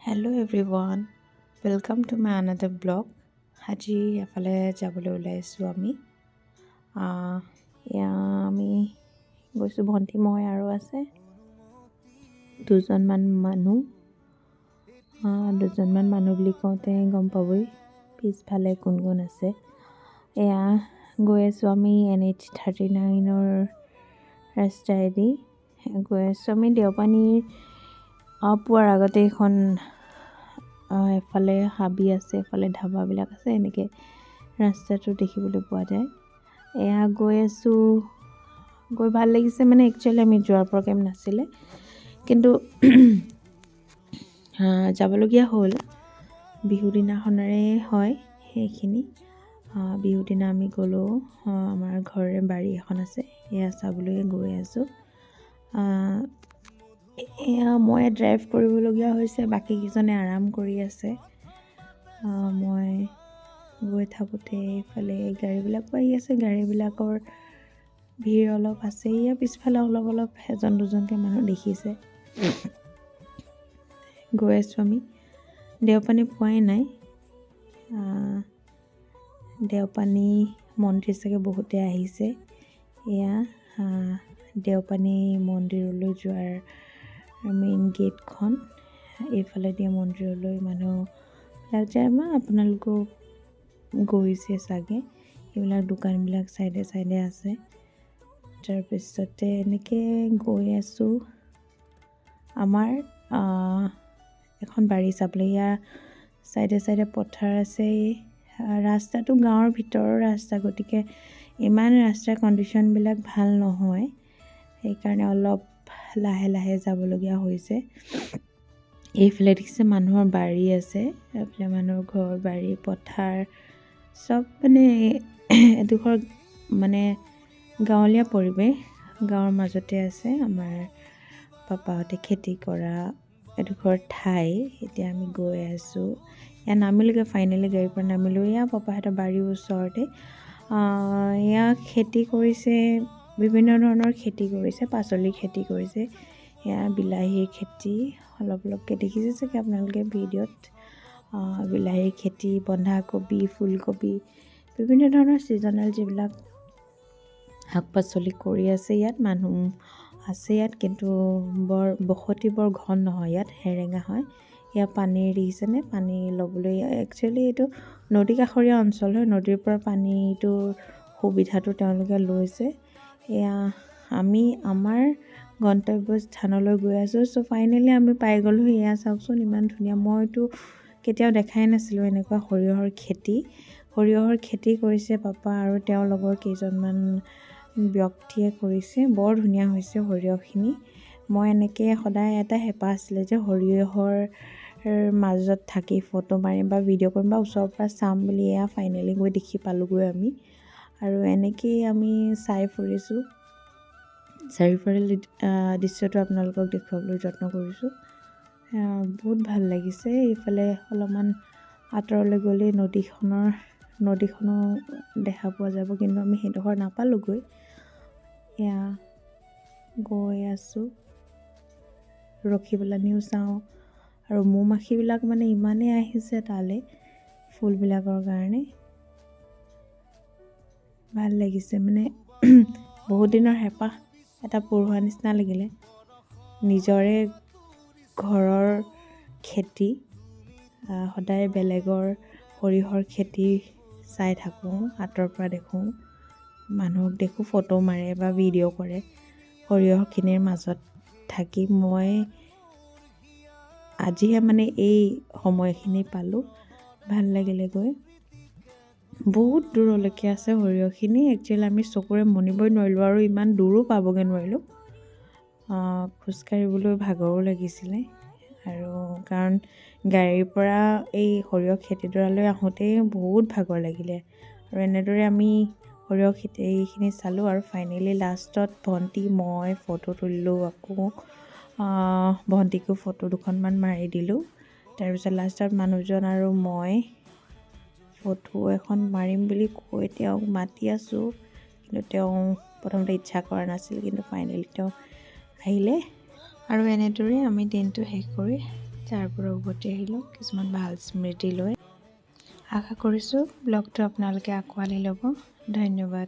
Hello everyone, welcome to my another vlog. আজি এফালে যাবলৈ ওলাইছোঁ আমি। এয়া আমি গৈছোঁ, ভণ্টি, মই আৰু আছে দুজনমান মানুহ। দুজনমান মানুহ বুলি কওঁতে গম পাবই পিছফালে কোন কোন আছে। এয়া গৈ আছোঁ আমি NH 39ৰ ৰাস্তাইদি গৈ আছোঁ। আমি দেওপানীৰ পোৱাৰ আগতে এইখন এফালে হাবি আছে, এফালে ধাবাবিলাক আছে, এনেকৈ ৰাস্তাটো দেখিবলৈ পোৱা যায়। এয়া গৈ আছোঁ, গৈ ভাল লাগিছে। মানে একচুৱেলি আমি যোৱাৰ প্ৰগ্ৰেম নাছিলে, কিন্তু যাবলগীয়া হ'ল। বিহু দিনাখনৰে হয় সেইখিনি। বিহু দিনা আমি গ'লোঁ। আমাৰ ঘৰৰে বাৰী এখন আছে, সেয়া চাবলৈ গৈ আছোঁ। এয়া মই ড্ৰাইভ কৰিবলগীয়া হৈছে, বাকীকেইজনে আৰাম কৰি আছে। মই গৈ থাকোঁতে এইফালে গাড়ীবিলাকো আহি আছে, গাড়ীবিলাকৰ ভিৰ অলপ আছে। ইয়াৰ পিছফালে অলপ অলপ এজন দুজনকৈ মানুহ দেখিছে। গৈ আছোঁ আমি, দেওপানী পোৱাই নাই। দেওপানী মন্দিৰ চাগে বহুতে আহিছে। এয়া দেওপানী মন্দিৰলৈ যোৱাৰ মেইন গেটখন। এইফালেদি মন্দিৰলৈ মানুহবিলাক যায়। বা আপোনালোকেও গৈছে চাগে। এইবিলাক দোকানবিলাক চাইডে চাইডে আছে। তাৰপিছতে এনেকৈ গৈ আছোঁ আমাৰ এখন বাৰী চাবলৈ। ইয়াৰ চাইডে চাইডে পথাৰ আছে। ৰাস্তাটো গাঁৱৰ ভিতৰৰ ৰাস্তা, গতিকে ইমান ৰাস্তাৰ কণ্ডিশ্যনবিলাক ভাল নহয়, সেইকাৰণে অলপ লাহে লাহে যাবলগীয়া হৈছে। এইফালে দেখিছে মানুহৰ বাৰী আছে, এইফালে মানুহৰ ঘৰ, বাৰী, পথাৰ চব। মানে এডোখৰ মানে গাঁৱলীয়া পৰিৱেশ, গাঁৱৰ মাজতে আছে আমাৰ পাপাহঁতে খেতি কৰা এডোখৰ ঠাই। এতিয়া আমি গৈ আছোঁ। ইয়াত নামিলোগৈ, ফাইনেলি গাড়ীৰ পৰা নামিলোঁ। এয়া পাপাহঁতৰ বাৰীৰ ওচৰতে। এয়া খেতি কৰিছে, বিভিন্ন ধৰণৰ খেতি কৰিছে, পাচলিৰ খেতি কৰিছে। এয়া বিলাহীৰ খেতি অলপ অলপকৈ দেখিছে চাগে আপোনালোকে ভিডিঅ'ত। বিলাহীৰ খেতি, বন্ধাকবি, ফুলকবি, বিভিন্ন ধৰণৰ ছিজনেল যিবিলাক শাক পাচলি কৰি আছে। ইয়াত মানুহ আছে ইয়াত, কিন্তু বৰ বসতি বৰ ঘন নহয় ইয়াত, সেৰেঙা হয়। ইয়াত পানীৰ দেখিছেনে, পানী ল'বলৈ। একচুৱেলি এইটো নদী কাষৰীয়া অঞ্চল হয়, নদীৰ পৰা পানীটোৰ সুবিধাটো তেওঁলোকে লৈছে। এয়া আমি আমাৰ গন্তব্য স্থানলৈ গৈ আছোঁ। চ' ফাইনেলি আমি পাই গ'লোঁ। এয়া চাওকচোন, ইমান ধুনীয়া! মইতো কেতিয়াও দেখাই নাছিলোঁ এনেকুৱা সৰিয়হৰ খেতি। সৰিয়হৰ খেতি কৰিছে পাপা আৰু তেওঁৰ লগৰ কেইজনমান ব্যক্তিয়ে কৰিছে। বৰ ধুনীয়া হৈছে সৰিয়হখিনি। মই এনেকৈ সদায় এটা হেঁপাহ আছিলে যে সৰিয়হৰ মাজত থাকি ফটো মাৰিম বা ভিডিঅ' কৰিম বা ওচৰৰ পৰা চাম বুলি। এয়া ফাইনেলি গৈ দেখি পালোঁগৈ আমি আৰু এনেকেই আমি চাই ফুৰিছোঁ। চাৰিওফালে দৃশ্যটো আপোনালোকক দেখুৱাবলৈ যত্ন কৰিছোঁ। বহুত ভাল লাগিছে। এইফালে অলপমান আঁতৰলৈ গ'লেই নদীখনো দেখা পোৱা যাব, কিন্তু আমি সেইডোখৰ নাপালোগৈ। এয়া গৈ আছোঁ, ৰখি পেলানিও চাওঁ। আৰু মৌ মাখিবিলাক মানে ইমানেই আহিছে তালৈ ফুলবিলাকৰ কাৰণে। ভাল লাগিছে, মানে বহুত দিনৰ হেঁপাহ এটা পূৰ হোৱা নিচিনা লাগিলে। নিজৰে ঘৰৰ খেতি, সদায় বেলেগৰ সৰিয়হৰ খেতি চাই থাকোঁ, আঁতৰৰ পৰা দেখোঁ, মানুহক দেখোঁ ফটো মাৰে বা ভিডিঅ' কৰে সৰিয়হখিনিৰ মাজত থাকি। মই আজিহে মানে এই সময়খিনি পালোঁ, ভাল লাগিলে গৈ। বহুত দূৰলৈকে আছে সৰিয়হখিনি। একচুৱেলি আমি চকুৰে মনিবই নোৱাৰিলোঁ আৰু ইমান দূৰো পাবগৈ নোৱাৰিলোঁ। খোজকাঢ়িবলৈ ভাগৰো লাগিছিলে আৰু কাৰণ গাড়ীৰ পৰা এই সৰিয়হ খেতিডৰালৈ আহোঁতেই বহুত ভাগৰ লাগিলে। আৰু এনেদৰে আমি সৰিয়হ খেতিখিনি চালোঁ আৰু ফাইনেলি লাষ্টত ভণ্টি মই ফটো তুলিলোঁ। আকৌ ভণ্টিকো ফটো দুখনমান মাৰি দিলোঁ। তাৰপিছত লাষ্টত মানুহজন আৰু মই ফটো এখন মাৰিম বুলি কৈ তেওঁক মাতি আছোঁ, কিন্তু তেওঁ প্ৰথমতে ইচ্ছা কৰা নাছিল, কিন্তু ফাইনেলি তেওঁ আহিলে। আৰু এনেদৰেই আমি দিনটো শেষ কৰি তাৰ পৰা উভতি আহিলোঁ কিছুমান ভাল স্মৃতি লৈ। আশা কৰিছোঁ ব্লগটো আপোনালোকে আঁকোৱালি ল'ব। ধন্যবাদ।